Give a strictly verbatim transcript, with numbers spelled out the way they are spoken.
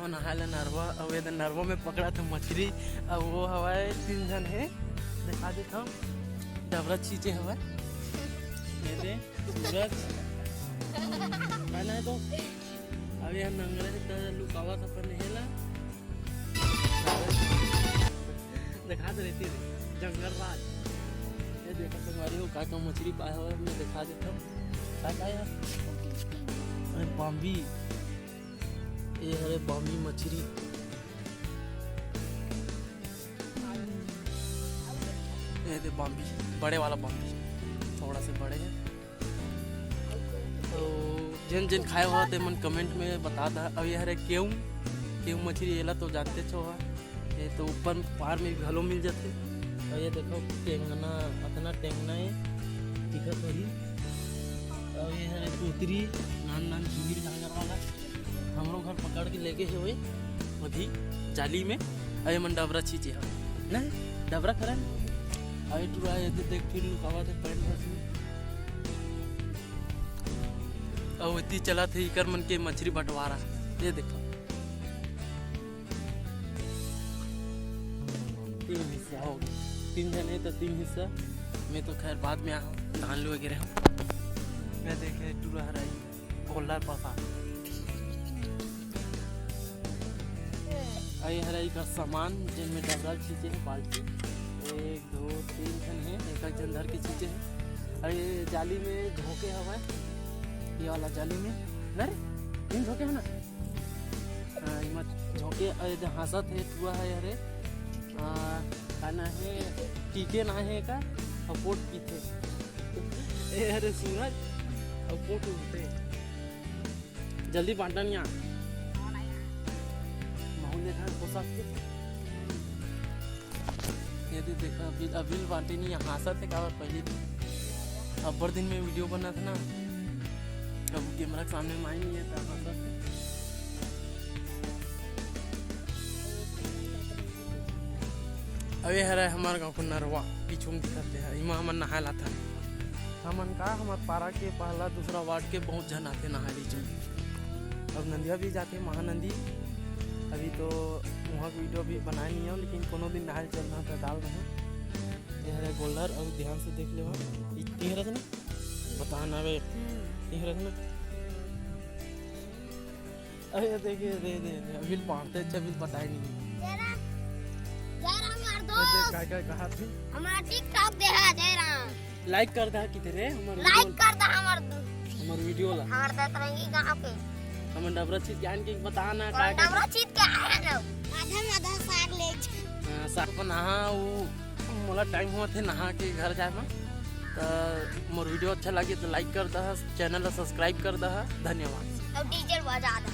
नहाए ला नरवा, अउ ये दे नरवा में पकड़ा था मछरी, अउ वो हवाए तीन झन हे, दिखा देत हव, डबरा छींचे हवाए, ये दे सूरज, है ना तो, अब ये नंगड़ा हे त लुकावा था अपन हेला, दिखा दे रहती रे, जंगल राज, ये देखो तुम्हारी वो का का मछरी पाया हुआ है, मैं दिखा देता हूँ, का का यार, अरे बाम्बी, ये हरे बाम्बी मछरी। ये दे बाम्बी, बड़े वाला बाम्बी, थोड़ा से बड़े है। तो जिन जिन खाए हो ते मन कमेंट में बता दा। अब ये हरे केऊ, केऊ मछरी, एला तो जानते छो हा, ये तो ऊपर पहाड़ में घलो मिल जाते। और ये देखो टेंगना, अतना टेंगना है, दिखत होही। और ये हरे कुतरी, नान नान झींगरी घाघर वाला। हमरो घर पकड़ के लेगे हे ओए अभी जाली में। अरे मन डबरा छींचे हवे, नहीं डबरा खरा नहीं। अरे टूरा ये दे देख, फिर लुकावा थे पैंट बस में। अउ इतनी चला थे इकर मन के मछरी बंटवारा, ये देखो तीन हिस्सा हो गए, तीन जने तो तीन हिस्सा। मैं तो खैर बाद में आ धान लुए गिरे हूँ। मैं देखे टूरा हराई। गोल्डर पसा। अरे हरे इकर सामान जेन में डबरा छींचे हे बाल्टी, एक दो तीन ठन हे, एक एक झन धर के छींचे हे। अरे जाली में झोंके हवय, ये वाला जाली में, न रे, तीन झोंके हे ना? हाँ, इमा झोंके, अरे जो हंसत हे, टुआ हे, अरे, आ, का ना हे, टीके ना हे का, अउ पोट पीथे। ए, अरे सूरज, अउ पोट उठथे। जल्दी बांटन या। महू ले घर पोसा के। ये दे देखा, अभी, अभी बांटे नहीं, यहाँ हंसत हे काबर पहले दिन। अब्बर दिन में वीडियो बनत हे ना, अब कैमरा के सामने में आई नहीं है, तो हंसत हे। अबे हरे हमर गाँव के नरवा, पीछू में दिखत हे, इमा हमन नहाए ला आथन। हमन का, हमर पारा के पहला, दूसरा वार्ड के बहुत झन आथे नहाए लीचू। अब नंदिया भी जाथे महानंदी, अभी तो वहाँ के वीडियो भी बनाए नहीं है, लेकिन कोनो दिन नहाए चलना तो डाल रहे हैं। ये हरे गोल्डर, अउ ध्यान से देख लेवा, ई तीन रस ना, बता ना बे, तीन रस ना। अरे देखिए, दे, दे, दे, अभी बांटते, अच्छा, अभी बताए नहीं। जयराम, जयराम यार ये देख, दोस्त। काय, काय कहा थी? हमारा TikTok दे है, जयराम। Like कर दा किते रे, हमर like वीडियो कर दा हमर, हमर वीडियो ला। हमर दतरंगी गांव के। हमर डबरा छींच ज्ञान के बता ना, और काय, काय डबरा छींच के आया ना। आधा में आधा साग ले जा। हाँ, साग बना, हाँ, वो मोला टाइम होवत हे नहा के घर जाए म। त मोर वीडियो अच्छा लगे त like कर दहा, चैनल ला subscribe कर दहा। धन्यवाद। अब डीजे बजा दे।